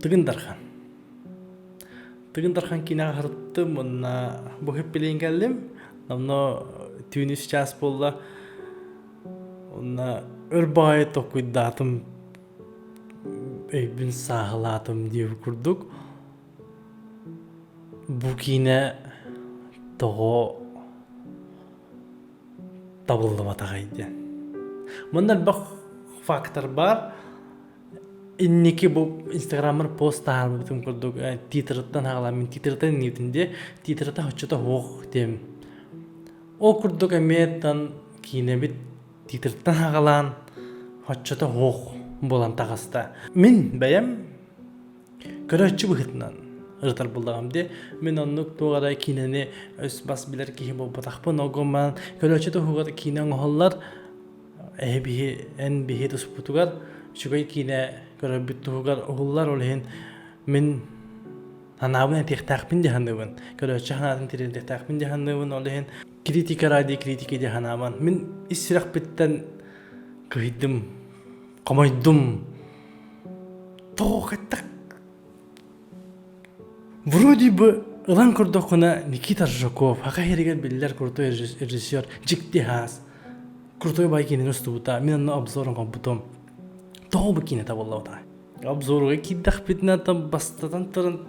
Тыгын Дархан. Тыгын Дархан киинэҕэ сырыттым уонна бу хэппилиин кэллим. Онно түүн үс чаас буолла. Онно өр баҕайы толкуйдаатым, өйбүн сааһылаатым диэбит курдук. Бу киинэ тоҕо табыллыбатаҕай диэн. Манна элбэх фактор баар. Инники бу инстаграммар пост таһаарбытым курдук титрыттан хаалан мин титрыттан иннибитин дии титрата хоччото суох диэм. Ол курдук эмиэ тан киинэбит титрыттан хаалан хоччото суох буолан таҕыста. Мин бэйэм көрөөччү быһыытынан ырытар буллаҕым дии. Мин оннук туох эрэ киинэни өс-бас билэр киһи буолбатахпын. Ол гынан көрөөччү туһугар киинэ оҥоһуллар. Эһи биһи эн биһи туспутугар үчүгэй киинэ көрөрбүт туһугар уһуллар. Ол иһин мин санаабын этиэхтээхпин дии саныыбын. Көрөөччү санаатын тириэрдиэхтээхпин дии саныыбын. Ол иһин критика ради критики дии санаабан. Мин ис сүрэхпиттэн кыһыйдым, хомойдум. Тоҕо хайдах Вроде бы ылан көрдөххүнэ Никита Аржаков саха иһэригэр биллэр крутой режиссер дьикти хаас крутой бай киинэни устубута мин онно обзор оҥорбутум тоҕо бу киинэ табыллыбата обзорга киирдэхпитинэ там бастатан туран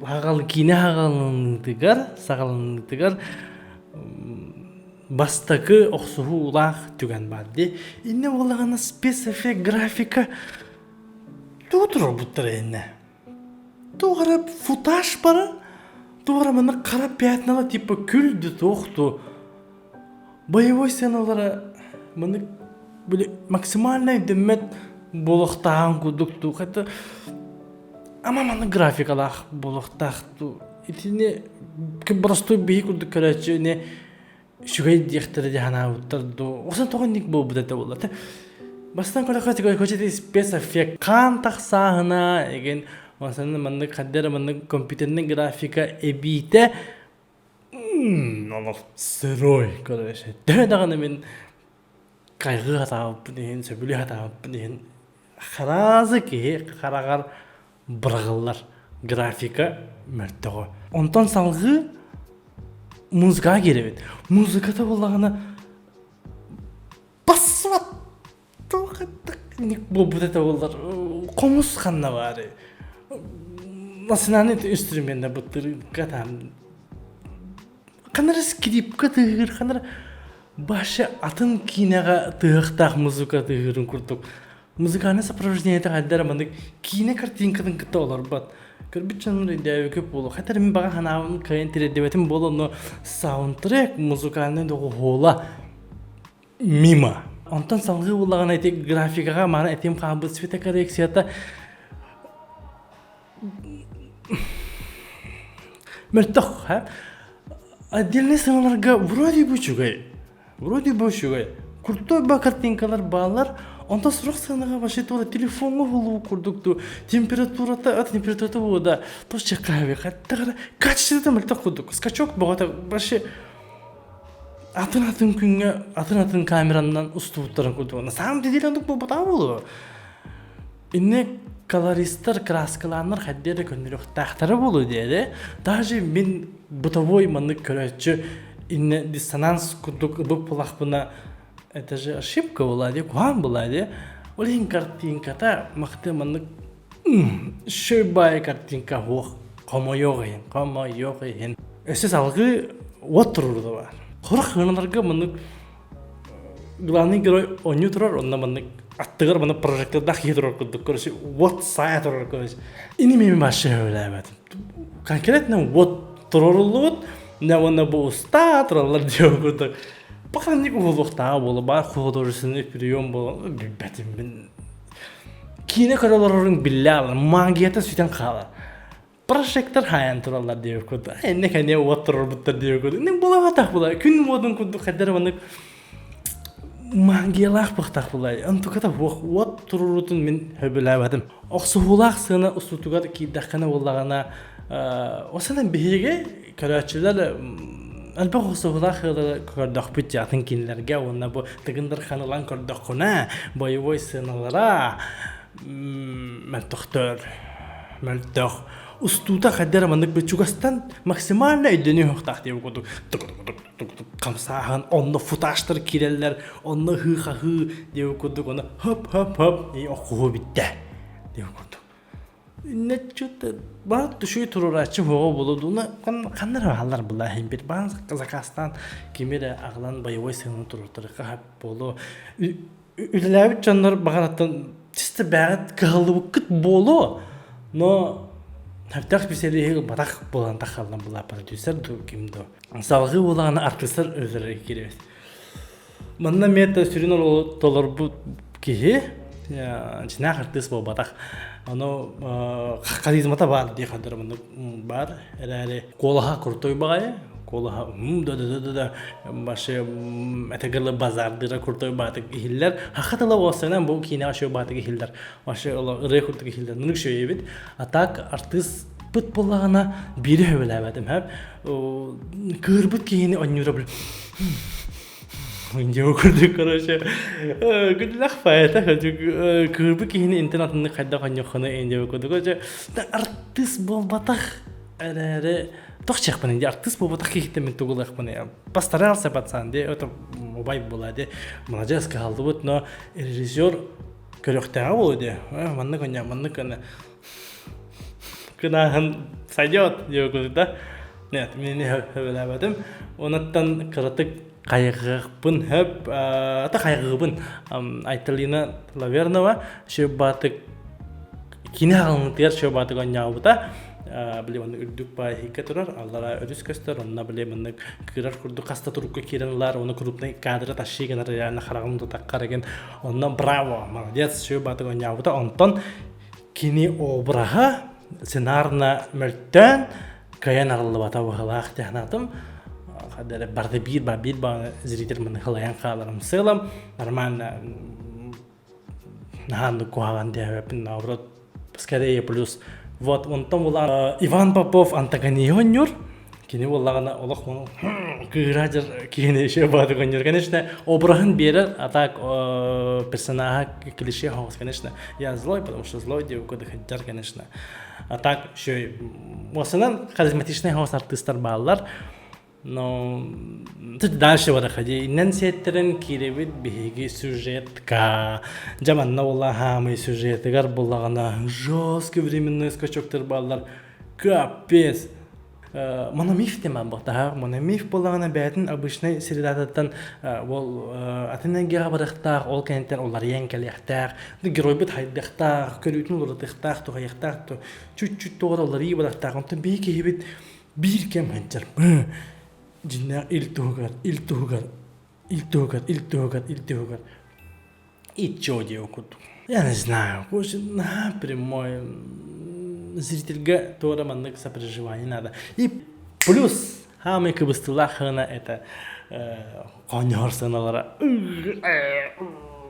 хаҕал киинэ хаҕаланыытыгар саҕаланыытыгар бастакы охсуһуулаах түгэн баар дии иннэ буоллаҕына спецэффект графика тугу турарбыттара иннэ туох эрэ футаж бара туох эрэ манна хара пятнала типа күл да туох ту боевой сценалара маннык били максимально өйдөммөт буолуохтааҕын курдук туу хата ама маннык графикалаах буолуохтаах туу итини боростуой биһи курдук көрөөччү ини үчүгэй диэхтэрэ дии санаабыттар дуу осон тоҕо инник буолбут этэ буолла бастаан көрөххө хочет спецэффект хаан тахсааһына эгин масаны маннык хаддера маннык компьютерный графика эбиитэ олох сырой короче төһө даҕаны мин хайҕыы сатаабыппын иһин сөбүлүү сатаабыппын иһин хараазы киһи хараҕар быраҕыллар графика мөлтөҕө. Онтон салҕыы музыкаҕа киирэбит. Музыката буоллаҕына бассыбат туох буолбут этэ буоллар хомус ханна баарый национальный инструмент быттырыыка там ханна эрэ скрипка тыаһыыр ханна эрэ башы атын киинэҕэ тыаһыахтаах музыка тыаһыырын курдук музыкальное сопровождение хайдара маннык киинэ картинкатын кытта олорбот көрбүт дьоннор өйдөөбүкү буолуо хатар мин баҕа санаабын кыайан тириэрдибэтим буолуо онно саундтрек музыкальный доҕуһуола мимо онтон салгыы буоллаҕына ити графикаҕа мааны этим хаалбыт цветокоррекцията мөлтөх отдельный сыаналарга вроде бы үчүгэй Вроде бы үчүгэй. Крутой ба картинкалар бааллар. Онтон сорох сыанаҕа вообще туора телефоҥҥа уһулуу курдук ту температурата от температурата буода то чекави хаттара качествота мөлтөх курдук скачок боҕото вообще атын атын күҥҥэ атын атын камеранан устубуттарын курдук на самом деле оннук буолбатаҕа буолуо Инне колористар, краскалааннар хайдах эрэ көннөрүөхтээхтэрэ буолуо диэри. Даже мин бытовой маннык көрөөччү инне диссонанс курдук ыбып булахпына это же ошибка была дии, куһаан была дии. Ол иһин картинката махты маннык шөй картинка суох хомойуох иһин, хомойуох иһин. Өссө салгыы уот туруорда баар. Хорох хыналарга маннык главный герой оонньуу турар онно маннык аттыгар маннык прожектордаах киһи турар курдук короче уот саайа турар короче ини мин вообще сөбүлээбэтим конкретно уот туроруллубут не уонна бу устаа тураллар диэн курдук паханник уһулуохтааҕа буолла баар художественный прием буолан билбэтим мин киинэ көрө олорорун биллэ магията сүтэн хаалар прожектор хаайан тураллар диэбит курдук инне кэнэ уот турарбыттар диэбит курдук инник буолабатах була күн уотун курдук хайдара маннык магиялаах быхтах була онтуката уот турурутун мин хөбүлээбэтим охсуһуулаах сыана устутугар киирдэххинэ буоллаҕына осанан биһиги көрөөччүлэр элбэх охсуһуулаах ыалары көрдөхпүт атын кинилэргэ уонна бу Тыгын Дархан ылан көрдөххүнэ боевой сыаналара. Мөлтөхтөр, мөлтөх. Устуута хайдах эрэ маннык бу чугастан максимально өйдөнүө суохтаах диэбит курдук хамсааһын, онно футажтар киирэллэр, онно ыһыы-хаһыы диэбит курдук, онно хоп-хоп-хоп и оххуһуу бүттэ диэбит курдук. Иннеччүт баар түшүй туруорааччы буоҕа буолуо дууна ханна эрэ бааллар была иһин бир баан заказтаан кими эрэ аҕалан боевой сыананы туруортарыахха буолуо. Үлэлээбит дьоннор баҕараттан чисто бэҕэт кыһаллыбыккыт буолуо, но сөптөөх специалиһы ылбатах буолан тахаллан была продюсер дуу ким дуу. Салгыы буолаҕына артыыстар өздөрө киирэбит. Манна эмиэ сүрүн оруолу толорбут киһи дьиҥнээх артыыс буолбатах. Ону харизмата баар дии хандар маннык баар эрээри куолаһа крутой баҕайы куолаһа да да да да вообще этэгэл базардыыра крутой баатык иһиллэр хаха тыла уоссайынан бу киинэҕэ шоу баатык иһиллэр вообще ырыа курдук иһиллэр нук шоу а так артыыс пыт буоллаҕына биири сөбүлээбэтим хэп кыырбыт киһини онньуура били Дьиэ курдук короче күллэх поэта кыырбыт киһини интен атыннык хайдах онньоххуна индиэ курдук короче артыыс буолбатах эрээри тох чехпын инди артыыс буолбатах киһиттэн мин тугу ылыахпын постарался пацан де это убай була де молодец кыһаллыбыт но режиссер көрүөхтээҕэ буолуо де маннык онньо маннык гына Кынааһын сойдет диэбит курдук да. Нет, мин сөбүлээбэтим. Онуттан кыратык хайҕыахпын хөп, ата хайҕыыбын. Айталина Лавернова Шөбатык кини хаалынытыгар Шөбатык оонньообута. Били маннык үрдүк баай иһиккэ турар, аллара өрүс көстөр, онно били маннык кыырар курдук хаста турукка киирэн ылар, оны крупный кадры тащи гынар реально хараҕын тутаххар эгин. Онно браво, молодец, Шөбатык оонньообута. Онтон Кини обраһа сценарно мөлтөөн, кыайан арыллыбата быһыылаах дии санаатым. Барыта биир баа биир бааны зритель маны халайан хааларым сыалам нормально наһааннык куһаҕан диэбэппин наоборот скорее плюс вот онтон буолан Иван Попов антагониһы оонньуур Кини буоллаҕына олох кыыра дьар киһини еще баатык оонньуур. Конечно, обраһын биэрэр, а так персонажа клише хоҕус, конечно. Я злой, потому что злой девка дыхадьар, конечно. А так еще осынан харизматичный хоҕус артыыстар бааллар. Но тут дальше барахади. Иннен сиэттерин киирэбит биһиги сюжетка. Дьэ манна буолла хаамый сюжетыгар буллаҕына жесткий временной скачоктар бааллар. Капец! Мономиф диэн буолтаһа. Мономиф буоллаҕына бэйэтин обычнай средатыттан ол атын эйгэҕэ барыахтаах, ол кэнниттэн уларыйан кэлиэхтээх, геройбут хайдыахтаах, көрүүтүн уларытыахтаах, туһайыахтаах, чуть-чуть тоҕо уларыйыы барыахтаах. Онтон биһи киһибит биир кэм сылдьар. Дьиннээх ил туһугар, ил туһугар, ил туһугар, ил туһугар, ил туһугар. И чё диэн курдук. Я не знаю, наһаа прямой зрительгэ туора маннык сопереживание надо. И плюс самый кыбыстыылаах сыана это хоонньоһор сыаналара.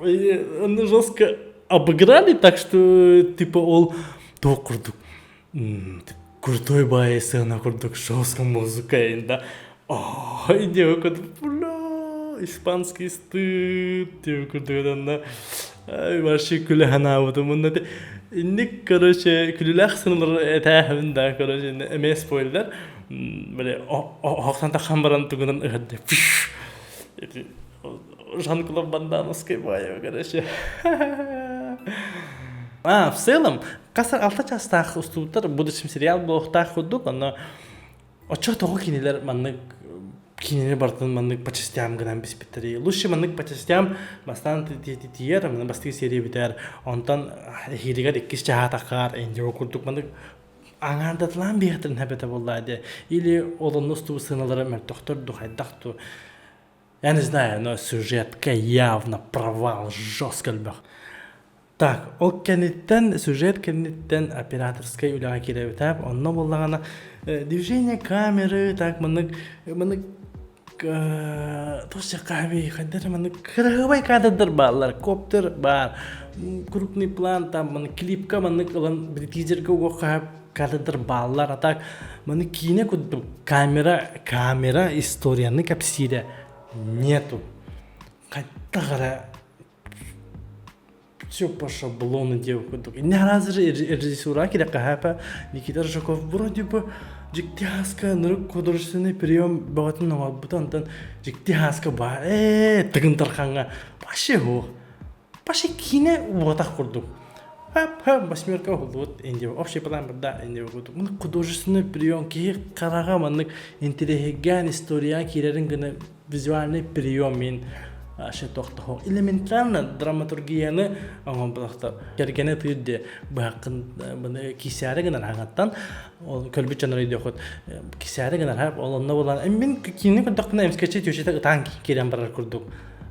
Оны жестко обыграли, так что типа ол туох курдук крутой баайы сыана курдук жестко музыка да ой диэбит курдук бля испанский стыд диэбит курдук онно вообще күлэ санаабытым уонна инник короче күлүүлээх сыаналары этээһэбин да короче эмиэ спойлер били оһохтон таххан баран тугунан ыһырды Жан-Клод Ван Дамовский баайы короче а в целом Хас алта чаастаах устубуттар будущем сериал буолуохтаах курдук, онно оччо тоҕо кинилэр маннык кинини барытын маннык по частям гынан биспиттэрий. Лучше маннык по частям бастаан тиийэр, манна бастакы серия бүтэр, онтон эһиилигэр иккис чааһа таххаар, эндио курдук маннык аҥаардатылаан биэхтэрин эбэтэ буоллаа дии. Или ол онно устубут сыаналара мөлтөхтөр ду хайдах ду. Я не знаю, но сюжетка явно провал жестко элбэх. Так, ол кэнниттэн, сюжет кэнниттэн операторскай үлэҕэ киирэбит Онно буоллаҕына движение камеры, так маннык маннык туох хайдах эрэ маннык кыраһыабай кадрдар бааллар, коптер баар, крупный план там маннык клипка маннык ылан тизергэ угуохха кадрдар бааллар. А так маннык киинэ курдук камера камера историяны кэпсиирэ нету. Хайдах эрэ. Все по шаблону диэбит курдук. Инне араас режиссура кирэххэ Никита Рыжаков вроде бы дьикти ааска ынырык художественный прием бөҕөтүн оҥорбута онтон дьикти ааска баар ээ Тыгын Дархаҥҥа вообще суох. Вообще киинэ уотах курдук. Хап-хап восьмерка уһуллубут инде общий план да инде курдук. Художественный прием киһи хараҕа маннык интириэһиргээн историяҕа киирэрин гына визуальный прием мин вообще тохтоһо элементарно драматургияны оҥорботохтор кэргэнэ тыыр диэ быһаххын быны кисээри гынан хаҥаттан ол көрбүт дьоннор өйдүөххүт кисээри гынан хап ол онно булан мин киинэ көрдөхпүнэ эмискэччи түөчэтэ ытаан киирэн барар курдук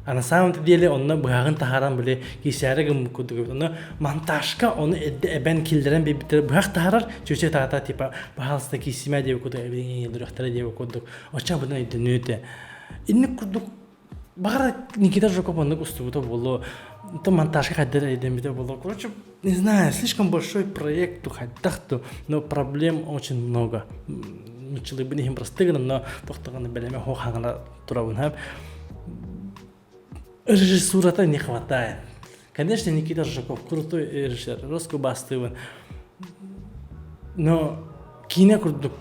а на самом деле онно быһаҕын таһааран били кисээри гыммыт курдук эбит ону монтажка ону эрдэ эбэн киллэрэн биэрбиттэрэ быһах таһаарар чүөчэ таата типа пожалуйста киисимэ диэбит курдук эбиҥ диэбит курдук Оччо быдан өйдөнүө этэ. Инник курдук баҕар Никита Жуков оннук устубута буолуо. То монтажка хайдах өйдөммүтэ буолуо. Короче, не знаю, слишком большой проект хайдах то, но проблем очень много. Нуччалыыбын иһин просты гынан, но тохтоҕуна бэлэмэ хоох хаҥана турабын ха. Режиссурата не хватает. Конечно, Никита Жуков крутой режиссер, Роско бастыыбын. Но киинэ курдук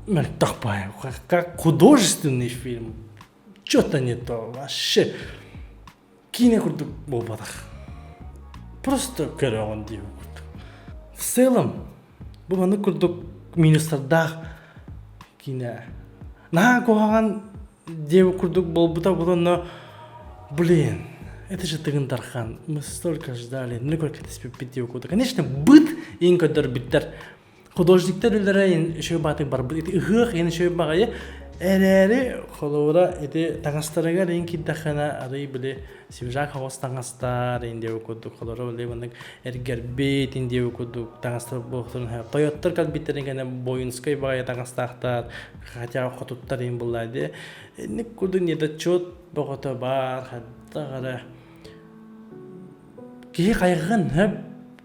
мөлтөх баай. Как художественный фильм, что-то не то вообще. Киинэ курдук буолбатах. Просто көрөҕүн дии курдук. В целом, бу маннык курдук минустардаах киинэ. Наһаа куһаҕан диэбит курдук буолбута буолан, блин, это же Тыгын Дархан, мы столько ждали, ну как это спиппит диэбит курдук. Конечно, быт иин көрдөрбүттэр. Художниктар үлэлэрэ үчүгэй баатык барбыт. Ити ыһыах иин үчүгэй баҕайы. Эрээри, холобура, ити таҥастарыгар иин киирдэххинэ, арый били свежак хаҕыс таҥастар иин диэбит курдук, холобура, били маннык эргэрбит иин диэбит курдук таҥастар буолуохтарын тойоттор кэлбиттэрин кэннэ воинскай баҕайы таҥастаахтар, хотя хотуттар иин буллаа дии. Инник курдук недочет бөҕөтө баар, хайдах эрэ киһи хайҕыан сөп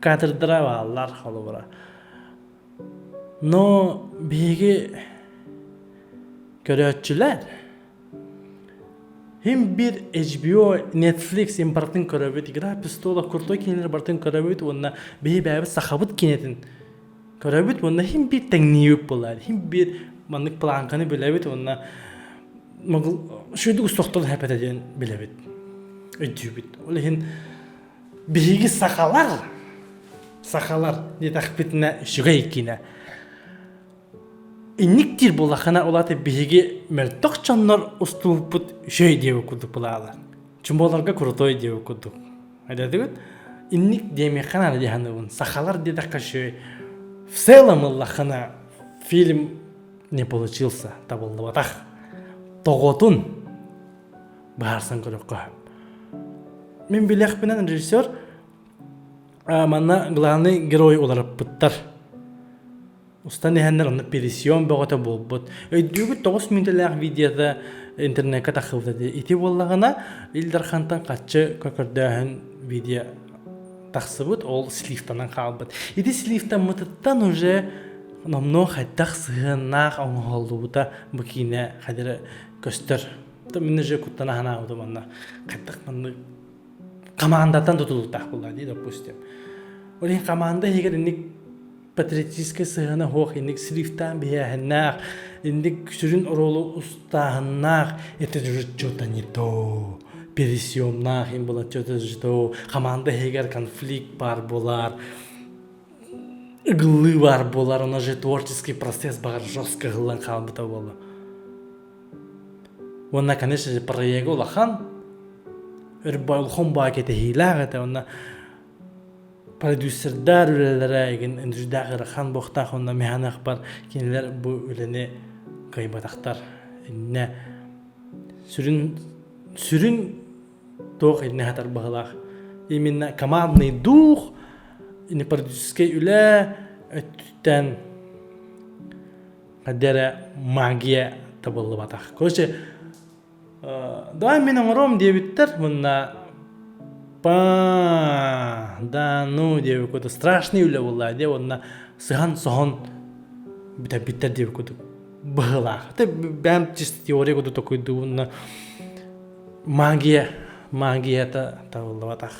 кадрдара бааллар холобура. Но биһиги көрөөччүлэр Хим биир HBO, Netflix им барытын көрөбүт, Игра престолов крутой киинэлэр барытын көрөбүт уонна биһи бэйэбит сахабыт киинэтин көрөбүт уонна хим биир тэҥниибит буолаар. Хим биир маннык планканы билэбит уонна үчүгэйдик устуохтарын хэпэтэ диэн билэбит, өйдүүбүт. Ол иһин биһиги сахалар, сахалар диэтэхпитинэ үчүгэй киинэ. Инник диир буоллаххына, ол аата биһиги мөлтөх дьоннор устубуппут үчүгэй диэбит курдук булаалар. Чумолорго крутой диэбит курдук. Өйдөөтүгүт? Инник диэмиэххэ наада дии саныыбын. Сахалар диэтэххэ үчүгэй. В целом ыллаххына фильм не получился, табыллыбатах. Тоҕотун быһаарсан көрүөххэ. Мин билиэхпинэн режиссер манна главный герой уларыппыттар. Устан иһэннэр онно пересъем бөҕөтө буолбут. Өйдүүгүт 9 мүнүүтэлээх видеота интернекка тахсыбыта дии. Ити буоллаҕына Ил Дархантан хаччы көрдөөһүн видео тахсыбыт, ол сливтанан хаалбыт. Ити сливтаммытыттан уже номнуо хайдах сыһыаннаах оҥоһуллубута бу киинэ хадары көстөр. Мин уже куттана санаабытым манна хайдах маннык командаттан тутулуктаах буолла дии, допустим. Ол иһин команда иһигэр инник патриотическай сыһыана суох инник сливтаан биһээһиннээх, инник сүрүн оруолу устааһыннаах, это же что-то не то. Пересъемнаах им было что-то же то. Команда иһигэр конфликт баар буолар, ыгыллыы баар буолар, оно же творческий процесс баҕар жестко ыһыллан хаалбыта буолла. Уонна, конечно же, проега улахан, улахан баа кэтэһиилээх этэ, уонна продюсердар үлэлэрэ игин үндүрдээх ыарахан буохтаах уонна механыахпар кинилэр бу үлэни кыайбатахтар. Иннэ сүрүн сүрүн туох иннэ хатар быһылаах. Именно командный дух, не продюсерскай үлэ өттүттэн хайда эрэ магия табыллыбатах. Короче, давай мин оҥоруом диэбиттэр уонна па да ну диэбит курдук страшный үлэ буолла диэ уонна сыһан-соһон бүтэрбиттэр диэбит курдук быһыылаах. Это бэйэм чисто теория курдук токуйдуубун магия магията табыллыбатах.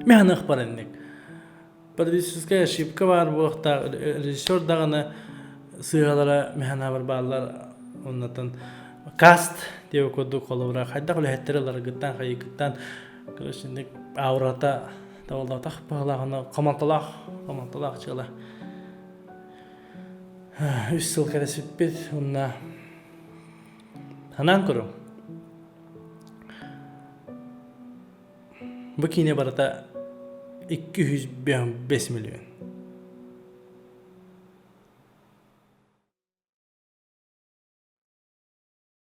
Мин ханыахпар инник. Продюсерская ошибка баар буолуохтаах, режиссер даҕаны сыыһалара мин санаабар бааллар. Оннотон каст диэбит курдук холобура хайдах үлэһиттэри ыларгыттан, хайыгыттан, короче, инник аурата табыллыбатах быһыылаах, хомолтолоох, хомолтолоох дьыала. Үс сыл кэрэсиппит уонна санаан көрүҥ. Бу киинэ барыта 205 миллион.